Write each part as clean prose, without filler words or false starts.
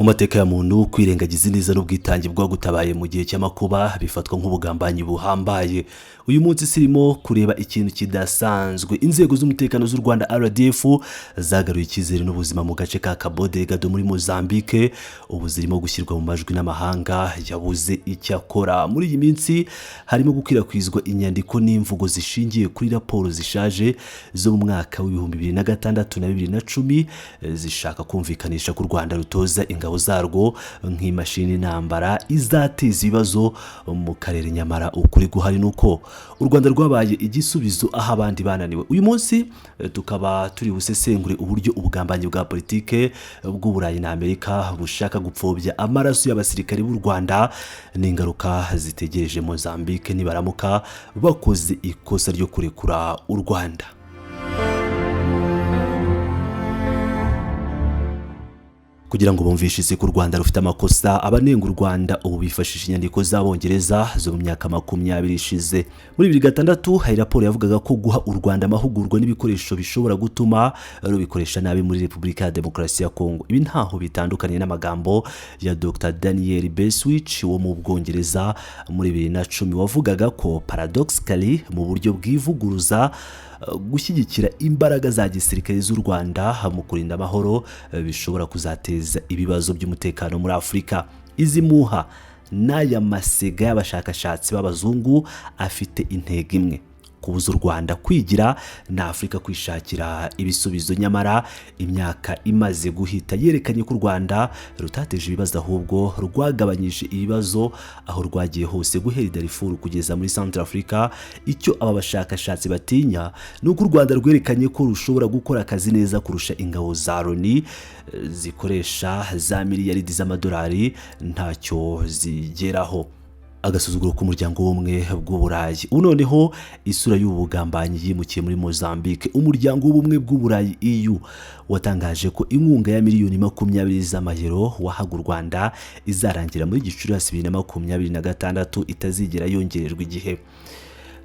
Mu mateka ya muntu, kwirengagiza ineza n'ubwitange bwagutabaye mu gihe cy'amakuba bifatwa nk'ubugambanyi buhambaye. Uyu munsi sirimo kureba ikintu kidasanzwe. Inzego z'umutekano z'u Rwanda, RDF, zagaruye icyizere n'ubuzima mu gace ka Cabo Delgado muri Mozambique. Ubu zirimo gushyirwa mu majwi n'amahanga yabuze icyo akora. Muri iyi minsi harimo gukwirakwizwa inyandiko n'imvugo zishingiye kuri raporo zishaje zo mu mwaka wa 2006 na 2010, zishaka kumvikanisha ko u Rwanda rutoza ingabo zarwo nk'imashini intambara izateza ibibazo mu karere. Nyamara ukuri guhari ni uko u Rwanda rwabaye igisubizo aho abandi bananiwe. Uyu munsi tukaba turi busesengure uburyo ubugambanyi bwa politike bw'Uburayi na Amerika bushaka gupfobya amaraso y'abasirikare b'u Rwanda n'ingaruka zitegereje Mozambique nibaramuka bakoze ikosa ryo kurekura u Rwanda. Kugira ngo bumvishe isi ko u Rwanda rufite amakosa, abanenga u Rwanda ubu bifashisha inyandiko z'Abongereza zo mu myaka 20 ishize. Muri 2006 hari raporo yavugaga ko guha u Rwanda amahugurwa n'ibikoresho bishobora gutuma rubikoresha nabi muri Repubulika ya Demokarasi ya Kongo. Ibi ntaho bitandukanye n'amagambo ya Dr Daniel Beswich wo mu Bwongereza muri 2010, wavugaga ko paradoxically, mu buryo bwivuguruza, gushyigikira imbaraga za gisirikare z'u Rwanda mu kurinda amahoro bishobora kuzateza ibibazo by'umutekano muri Afurika. Izi muha n'aya masega y'abashakashatsi b'abazungu afite intego imwe: kubuza u Rwanda kwigira na Afurika kwishakira ibisubizo. Nyamara imyaka imaze guhita yerekanye ko u Rwanda rutateje ibibazo, ahubwo rwagabanyije ibibazo aho rwagiye hose, guhera i Darfur kugeza muri Central Africa. Icyo aba bashakashatsi batinya ni uko u Rwanda rwerekanye ko rushobora gukora akazi neza kurusha ingabo za Loni zikoresha za miliyaridi z'amadolari ntacyo zigeraho. Agasuzuguro k'Umuryango w'Ubumwe bw'Uburayi. Ubu noneho isura y'ubu bugambanyi yimukiye muri Mozambique. Umuryango w'Ubumwe bw'Uburayi, EU, watangaje ko inkunga ya miliyoni 20 z'amayero wahaga u Rwanda izarangira muri Gicurasi 2026, itazigera yongererwa igihe.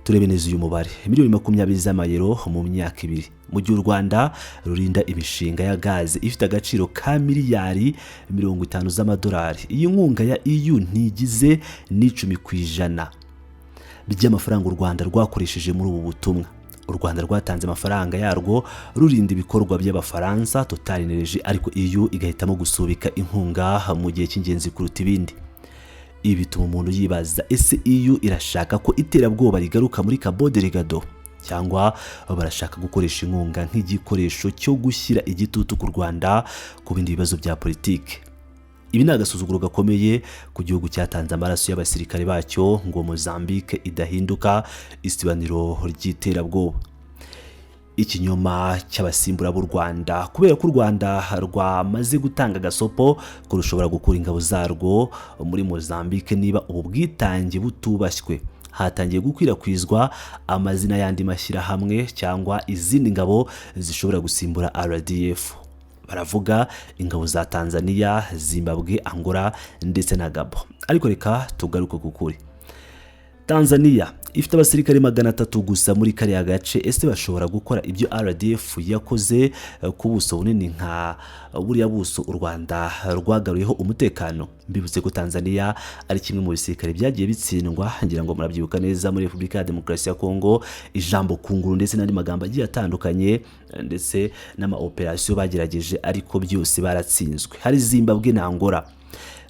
Turebe neza uyu mubare: miliyoni 20 z'amayero mu myaka 2, mu gihe u Rwanda rurinda imishinga ya gaze ifite agaciro ka miliyari 50 z'amadolari. Iyi nkunga ya EU ntigize n'10% by'amafaranga u Rwanda rwakoresheje muri ubu butumwa. U Rwanda rwatanze amafaranga yarwo rurinda ibikorwa by'Abafaransa, Total Energy, ariko EU igahitamo gusubika inkunga mu gihe cy'ingenzi kuruta ibindi. Ibi bituma umuntu yibaza: ese EU irashaka ko iterabwoba rigaruka muri Cabo Delgado, cyangwa barashaka gukoresha inkunga nk'igikoresho cyo gushyira igitutu ku Rwanda ku bindi bibazo bya politiki? Ibi ni agasuzuguro gakomeye ku gihugu cyatanze amaraso y'abasirikare bacyo ngo Mozambique idahinduka isibaniro ry'iterabwoba. Ikinyoma cy'abasimbura b'u Rwanda. Kubera ko u Rwanda rwamaze gutanga agasopo ko rushobora gukura ingabo zarwo muri Mozambique niba ubu bwitange butubashywe, hatangiye gukwirakwizwa amazina y'andi mashyirahamwe cyangwa izindi ngabo zishobora gusimbura RDF. Baravuga ingabo za Tanzania, Zimbabwe, Angola ndetse na Gabo. Ariko reka tugaruke ku kuri. Tanzania ifite abasirikare 300 gusa muri kariya gace. Ese bashobora gukora ibyo RDF yakoze ku buso bunini nka buriya buso u Rwanda rwagaruyeho umutekano? Mbibutse ko Tanzania ari kimwe mu bisirikare byagiye bitsindwa, ngira ngo murabyibuka neza, muri Repubulika ya Demokarasi ya Kongo. Ijambo kunguru ndetse n'andi magambo agiye atandukanye ndetse n'ama operasiyo bagerageje, ariko byose baratsinzwe. Hari Zimbabwe na Angola.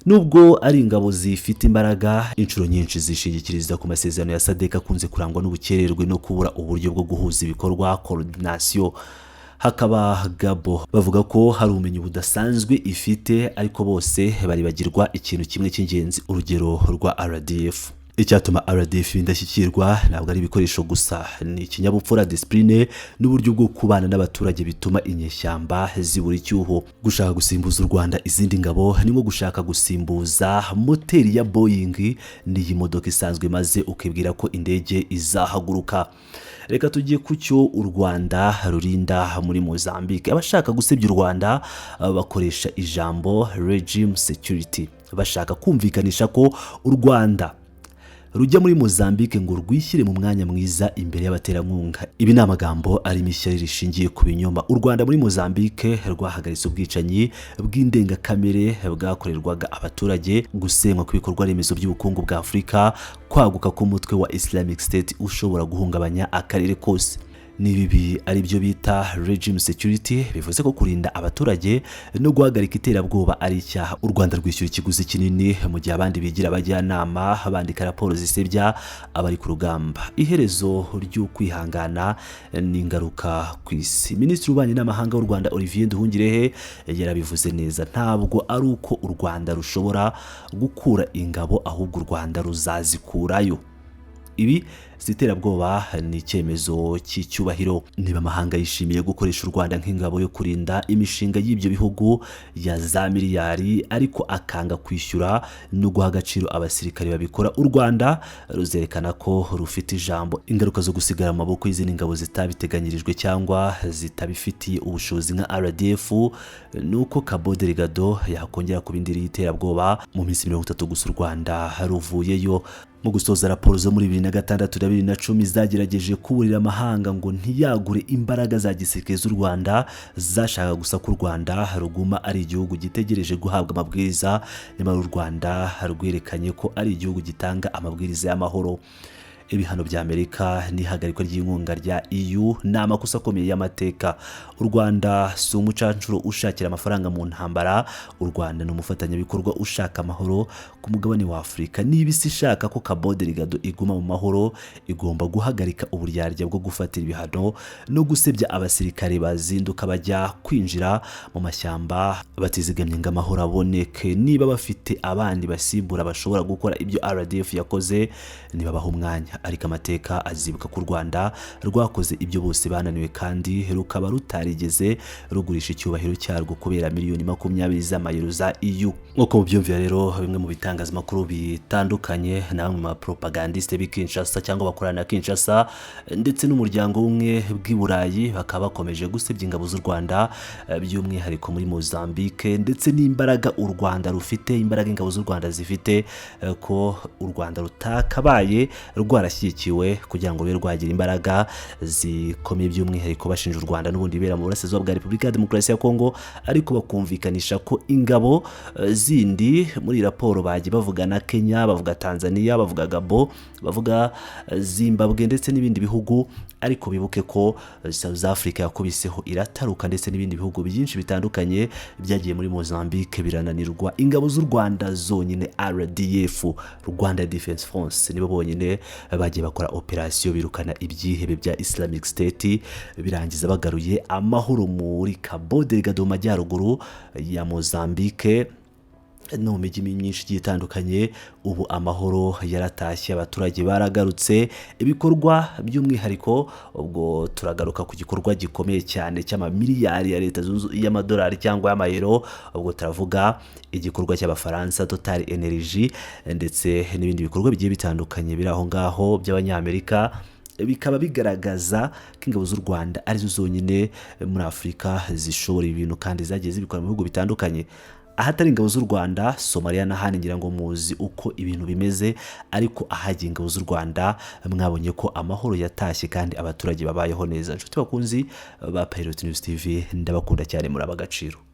Nubwo ari ingabo zifite imbaraga, inshuro nyinshi zishingikiriza ku masezerano ya SADC akunze kurangwa n'ubukererwe no kubura uburyo bwo guhuza ibikorwa, coordination. Hakaba Gabo, bavuga ko hari ubumenyi budasanzwe ifite, ariko bose baribagirwa ikintu kimwe cy'ingenzi: urugero rwa RDF. Icyatuma RDF indashyikirwa ntabwo ari ibikoresho gusa, ni ikinyabupfura, discipline n'uburyo bwo kubana n'abaturage bituma inyeshyamba zibura icyuho. Gushaka gusimbuza u Rwanda izindi ngabo ni nko gushaka gusimbuza moteri ya Boeing n'iyi modoka isanzwe, maze ukibwira ko indege izahaguruka. Reka tujye ku cyo u Rwanda rurinda muri Mozambique. Abashaka gusebya u Rwanda bakoresha ijambo regime security, bashaka kumvikanisha ko u Rwanda Rujya muri Mozambique ngo rwishyire mu mwanya mwiza imbere y'abaterankunga. Ibi ni amagambo arimo ishyari rishingiye ku binyoma. U Rwanda muri Mozambique rwahagaritse ubwicanyi bw'indengakamere bwakorerwaga abaturage, gusenywa kw'ibikorwa remezo by'ubukungu bwa Afurika, kwaguka k'umutwe wa Islamic State ushobora guhungabanya akarere kose. Niba ibi ari byo bita regime security, bivuze ko kurinda abaturage no guhagarika iterabwoba ari icyaha. U Rwanda rwishyura ikiguzi kinini mu gihe abandi bigira abajyanama bandika raporo zisebya abari ku rugamba. Iherezo ry'ukwihangana n'ingaruka ku isi. Minisitiri w'Ububanyi n'Amahanga w'u Rwanda, Olivier Nduhungirehe, yarabivuze neza: ntabwo ari uko u Rwanda rushobora gukura ingabo, ahubwo u Rwanda ruzazikurayo. Ibi si iterabwoba, ni icyemezo cy'icyubahiro. Niba amahanga yishimiye gukoresha u Rwanda nk'ingabo yo kurinda imishinga y'ibyo bihugu ya za miliyari, ariko akanga kwishyura no guha agaciro abasirikare babikora, u Rwanda ruzerekana ko rufite ijambo. Ingaruka zo gusigara mu maboko y'izindi ngabo zitabiteganyirijwe cyangwa zitabifitiye ubushobozi nka RDF ni uko Cabo Delgado yakongera kuba indiri y'iterabwoba mu minsi 30 gusa u Rwanda ruvuyeyo. Mu gusoza, raporo zo muri 2006 na 2010 zagerageje kuburira amahanga ngo ntiyagure imbaraga za gisirikare z'u Rwanda. Zashaka gusa ko u Rwanda ruguma ari igihugu gitegereje guhabwa amabwiriza, nyamara u Rwanda rwerekanye ko ari igihugu gitanga amabwiriza y'amahoro. Ibihano bya Amerika n'ihagarikwa ry'inkunga rya EU ni amakosa akomeye y'amateka. U Rwanda si umucancuro ushakira amafaranga mu ntambara. U Rwanda ni umufatanyabikorwa ushaka amahoro ku mugabane wa Afurika. Niba isi ishaka ko Cabo Delgado iguma mu mahoro, igomba guhagarika uburyarya bwo gufatira ibihano no gusebya abasirikare bazinduka bajya kwinjira mu mashyamba batizigamye ngo amahoro aboneke. Niba bafite abandi basimbura bashobora gukora ibyo RDF yakoze, nibabaha umwanya. Ariko amateka azibuka ko u Rwanda rwakoze ibyo bose bananiwe, kandi rukaba rutarigeze rugurisha icyubahiro cyarwo kubera miliyoni 20 z'amayero za EU. Nk'uko mubyumvira rero, bimwe mu bitangazamakuru bitandukanye na bamwe mu bapropagandiste b'i Kinshasa cyangwa bakorana na Kinshasa ndetse n'Umuryango w'Ubumwe bw'i Burayi bakaba bakomeje gusebya ingabo z'u Rwanda, by'umwihariko muri Mozambique, ndetse n'imbaraga u Rwanda rufite, imbaraga ingabo z'u Rwanda zifite, ko u Rwanda rutakabaye rwarashyigikiwe kugira ngo rube rwagira imbaraga zikomeye, by'umwihariko bashinja u Rwanda n'ubundi bibera mu burasirazuba bwa Repubulika ya Demokarasi ya Kongo, ariko bakumvikanisha ko ingabo zindi muri raporo bagiye bavuga na Kenya, bavuga Tanzania, bavuga Gabo, bavuga Zimbabwe ndetse n'ibindi bihugu. Ariko bibuke ko South Africa yakubiseho irataruka, ndetse n'ibindi bihugu byinshi bitandukanye byagiye muri Mozambique birananirwa. Ingabo z'u Rwanda zonyine, RDF, Rwanda Defense Force, nibo bonyine bagiye bakora operasiyo birukana ibyihebe bya Islamic State, birangiza bagaruye amahoro muri Cabo Delgado mu majyaruguru ya Mozambique no mu mijyi myinshi igiye itandukanye. Ubu amahoro yaratashye, abaturage baragarutse. Ibikorwa by'umwihariko, ubwo turagaruka ku gikorwa gikomeye cyane cy'amamiliyari ya Leta Zunze y'amadolari cyangwa y'amayero. Ubwo turavuga igikorwa cy'Abafaransa, Total Energy, ndetse n'ibindi bikorwa bigiye bitandukanye biri aho ngaho by'Abanyamerika, bikaba bigaragaza ko ingabo z'u Rwanda arizo zonyine muri Afurika zishobora ibintu kandi zagiye zibikora mu bihugu bitandukanye. Ahatari ingabo z'u Rwanda, Somaliya n'ahandi, ngira ngo muzi uko ibintu bimeze. Ariko ahagiye ingabo z'u Rwanda, mwabonye ko amahoro yatashye kandi abaturage babayeho neza. Inshuti bakunzi ba Pilot News TV, ndabakunda cyane, muri ab'agaciro.